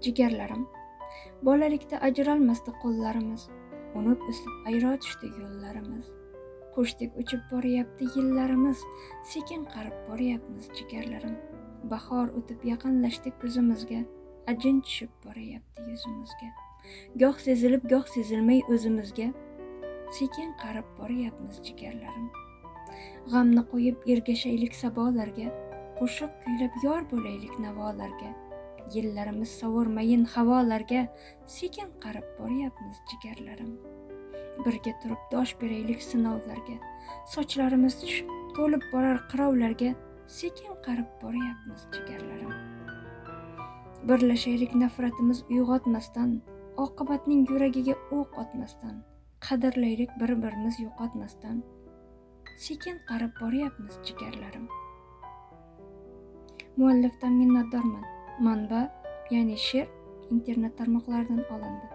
Jigarlarim, bolalikda ajralmasdi qo'llarimiz, unib o'sib ayro tushdi yo'llarimiz. Qushdek uchib boryapti yillarimiz, sekin qarib boryapmiz jigarlarim. Bahor o'tib yaqinlashdi kuzimizga, ajin tushib boryapti yuzimizga. Goh sezilib, goh sezilmay o'zimizga, sekin qarib boryapmiz jigarlarim. G'amni qo'yib ergashaylik sabolarga, qo'shiq kuylab yor bo'laylik navolarga. Yillarimiz sovurmayin havolarga, sekin qarib boryapmiz jigarlarim. Birga turib dosh beraylik sinovlarga, sochlarimiz tushib to'lib borar qirovlarga, sekin qarib boryapmiz jigarlarim. Birlashaylik nafratimiz uyg'otmasdan, oqibatning yuragiga o'q otmasdan, qadrlaylik bir-birimiz yo'qotmasdan, sekin qarib boryapmiz jigarlarim. Muallifdan minnatdorman. Manba, ya'ni she'r internet tarmoqlaridan olindi.